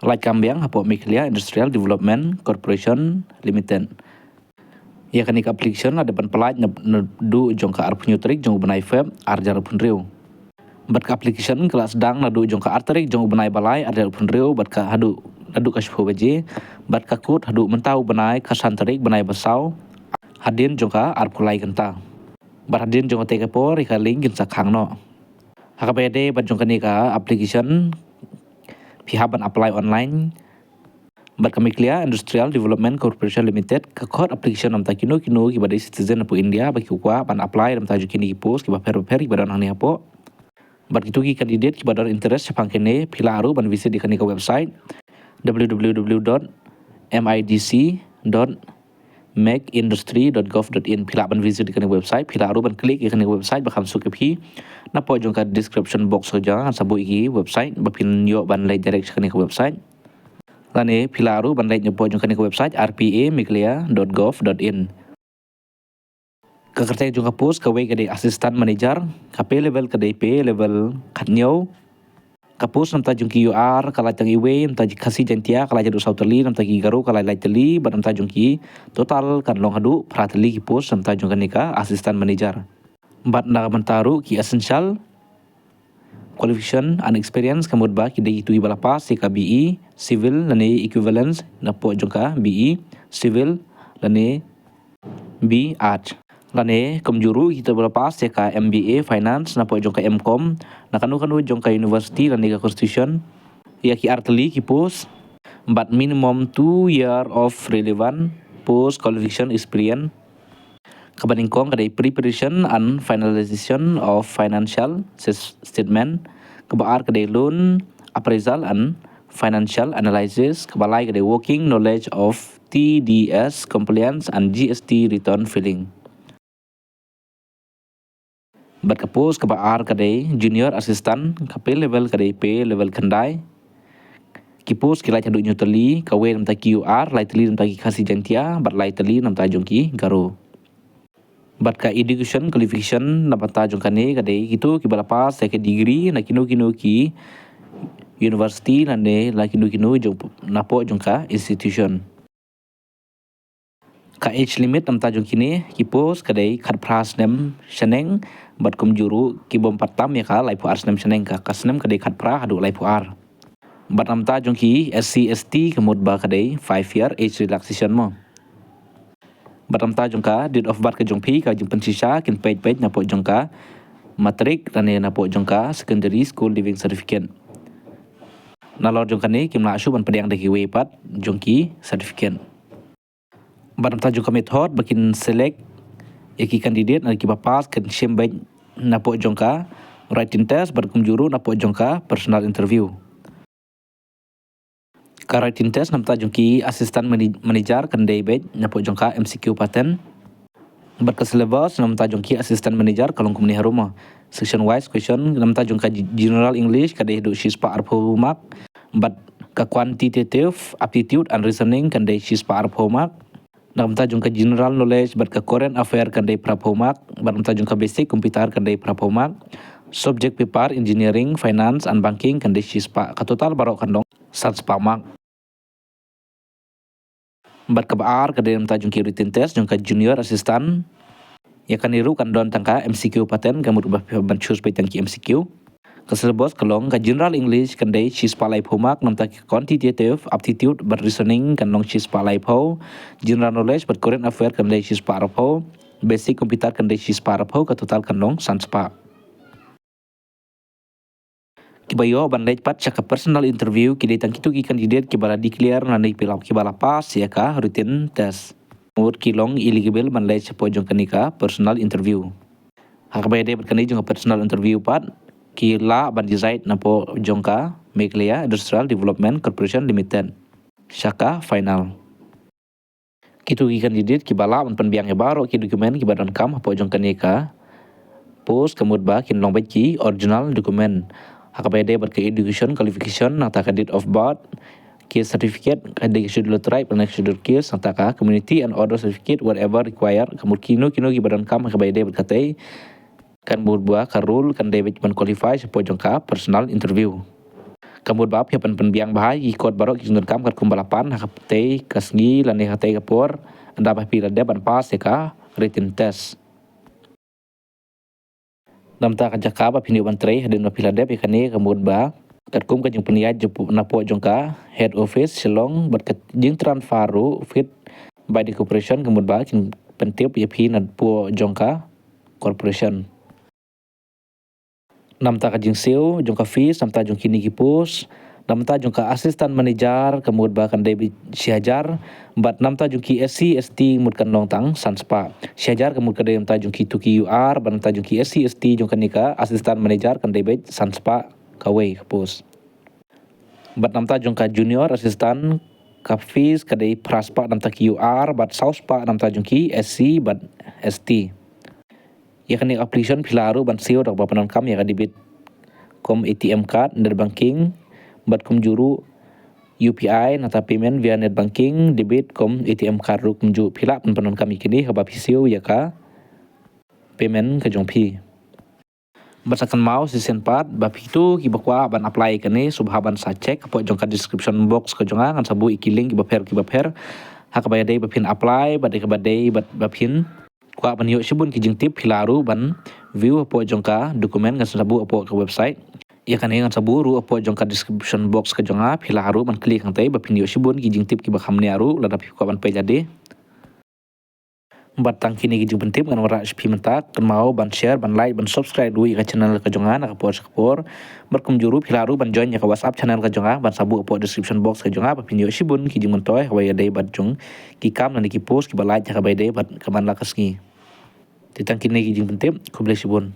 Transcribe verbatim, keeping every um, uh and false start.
Pynlait kam biang hapoh Meghalaya Industrial Development Corporation Limited. Ïa kane ka application la dep ban pynlait naduh jong ka arphew hynñiew tarik jong u bnai Feb arhajar arphew hynriew. Bad ka application ka la sdang naduh jong ka ar tarik jong u bnai Balai arhajar arphew hynriew bad ka haduh, naduh ka shiphew baje, bad ka kut haduh mynta u bnai ka san tarik bnai Basaw, hadien jong ka arphew lai kynta. Bad hadien jong kata ka por ïa ka link kin sa khang noh. Ha kaba ïadei bad jong kane ka application, phi hap ban apply online. Bad ka Meghalaya Industrial Development Corporation Limited ka khot application namta kino kino kiba dei citizen hapoh India ba ki kwah ban apply namta jong kine ki post kiba pher ba pher kiba don hangne hapoh. Bad kito ki candidate kiba don interest shaphang kane, phi lah ruh ban visit ïa kane ka website, www.midc.com mec industry dot gov dot in. Phi lah ban visit ïa kane ka website, phi lah ruh ban click ïa kane ka website ba kham suk ïa phi. Napoh jong ka description box ka jong nga ngan sa buh ïa ki website ba phin ïoh ban leit direct sha kane ka website. Lane phi lah ruh ban leit napoh jong kane ka website, rpa meghalaya dot gov dot in. Ka kyrteng jong ka post kawei ka dei assistant manager, ka pay level ka dei pay level khathynñiew. Ka post namta jong ki U R ka lait tang iwei, namta ki Khasi Jaiñtia ka lait haduh saw tylli, namta ki Garo ka lait lai tylli, bad namta jong ki total kan long haduh phra tylli ki post namta jong kane ka assistant manager. Bad na ka bynta ruh ki essential qualification and experience, ka mut ba ki dei kito kiba la pass ïa ka B E Civil lane equivalence napoh jong ka B E Civil lane B Arts. Lane kumjuh ruh kito ba la pass ïa ka M B A Finance napoh jong ka M Com na kano kano jong ka university lane ka institution, ïa ki ar tylli ki post, bad minimum two year of relevant post qualification experience. Kaba nyngkong ka dei preparation and finalization of financial statement. Kaba ar ka dei loan appraisal and financial analysis. Kaba lai ka dei working knowledge of T D S compliance and G S T return filing. Bad ka post kaba ar ka dei junior assistant, ka pay level ka dei pay level khyndai. Ki post ki lait haduh hynñiew tylli, kawei namta ki U R, lai tylli namta ki Khasi Jaiñtia, bad lai tylli namta jong ki Garo. Bad ka education qualification na bynta jong kane ka dei kito kiba la pass ïa ka degree na kino kino ki university lane na kino kino jong napoh jong ka institution. Ka age limit namta jong kine ki post ka dei khatphra snem shaneng, bad kumjuh ruh ki bym pat tam ïa ka laiphew ar snem shaneng, ka, ka snem ka dei khatphra haduh laiphew ar. Bad namta jong ki S C S T ka mut ba ka dei five year age relaxation mo. Bad namta jong ka date of birth ka jong phi ka jingpynshisha kin peit peit napoh jong ka matric lane napoh jong ka secondary school leaving certificate. Nalor jong kane kim lah shuh ban pdiang da kiwei pat jong ki certificate. Bad namta jong ka method ba kin select ïa ki candidate na kiba pass kan shim beit napoh jong ka written test bad kumjuh ruh napoh jong ka personal interview. Ka written test namta jong ki assistant mana-, manager kan dei beit napoh jong ka M C Q pattern. Bad ka syllabus namta jong ki assistant manager ka long kumne harum. Section wise question namta jong ka general English ka dei haduh shispah arphew mark. Bad ka quantitative aptitude and reasoning kan dei shispah arphew mark. Na ka bynta jong ka general knowledge bad ka current affair kan dei phraphew mark, bad na ka bynta jong ka basic computer kan dei phraphew mark. Subject paper engineering, finance and banking kan dei shispah, ka total baroh kan long sanspah mark. Bad kaba ar ka dei na ka bynta jong ki written test jong ka junior assistant. Ïa kane ruh kan don tang ka M C Q pattern, ka mut ba phi ban choose beit tang ki M C Q. Ka syllabus ka long ka general English kan dei shispah laiphew mark, na ka bynta ki quantitative aptitude bad reasoning kan long shispah laiphew, general knowledge bad current affair kan dei shispah arphew, basic computer kan dei shispah arphew, ka total kan long sanspah. Kiba ïoh ban leit pat sha ka personal interview ki dei tang kito ki candidate kiba la declare nangne kiba la, kiba la pass ïa ka written test. Mut ki long eligible ban leit shapoh jong kane ka personal interview. Ha kaba ïadei bad kane jong ka personal interview pat, ki lah ban decide napoh jong ka Meghalaya Industrial Development Corporation Limited sha ka final. Kito ki candidate kiba lah ban pynbiang ïa baroh ki document kiba donkam hapoh jong kane ka post, ka mut ba kin long beit ki original document. Ha kaba ïadei bad ka education qualification, nangta ka date of birth, caste certificate, ka dei ka scheduled tribe lane ka scheduled caste, nangta ka community and order certificate, whatever required, ka mut kino kino kiba donkam ha kaba ïadei bad katei, ka mut ba ka role kan dei beit ban qualify shapoh jong ka personal interview. Ka mut ba phi hap ban pynbiang bha ïa ki kot baroh ki jingdonkam katkum ba la pan ha katei ka sngi lane ha katei ka por, ynda ba phi la dep ban pass ïa ka written test. Namta ka jaka ba phin ïoh ban trei hadien ba phi la dep ïa kane ka mut ba katkum ka jingpynïaid jong pu-, napoh jong ka head office Shillong bad ka jingtransfer ruh fit by the corporation, ka mut ba kin pyntip ïa phi napoh jong ka corporation. Namta ka jingsiew jong ka fees namta jong kine ki post, namta jong ka assistant manager ka mut ba kan dei beit shi hajar, bad namta jong ki S C S T mut kan long tang san spah. Shi hajar ka mut ka dei namta jong ki tu ki U R, bad namta jong ki S C S T jong kane ka assistant manager kan dei beit san spah kawei ka post. Bad namta jong ka junior assistant ka fees ka dei phra spah namta ki U R, bad saw spah namta jong ki S C bad S T. Ïa kane ka application phi lah ruh ban siew da kaba pyndonkam ïa ka debit kum A T M card, net banking, bad kumjuh ruh U P I, nangta payment via net banking, debit kum A T M card ruh kumjuh. Phi lah ban pyndonkam ïa kine haba phi siew ïa ka payment ka jong phi. Bad sa kynmaw shisien pat ba phi tu kiba kwah ban apply ïa kane, sngewbha ban sa check hapoh jong ka description box ka jong nga, ngan sa buh ïa ki link kiba pher kiba pher ha kaba ïadei ba phin apply bad ïa kaba dei bad ba phin kwah ban ïoh shibun ki jingtip, phi lah ruh ban view hapoh jong ka document ngan sa buh hapoh ka website. Ïa kane ngan sa buh ruh hapoh jong ka description box ka jong nga, phi lah ruh ban click hangtei ba phin ïoh shibun ki jingtip kiba kham bniah ruh lada phi kwah ban peit lade. Bad tang kine ki jingpyntip ngan wanrah sha phi mynta, kynmaw ban share, ban like, ban subscribe ruh ïa ka channel ka jong nga na ka por sha ka por. Bad kumjuh ruh phi lah ruh ban join ïa ka WhatsApp channel ka jong nga, ban sa buh hapoh description box ka jong nga ba phin ïoh shibun ki jingmyntoi ha kaba ïadei bad jong ki kam lane ki post kiba lait ha kaba ïadei bad ka man la ka sngi. Te tang kine ki jingpyntip, khublei shibun.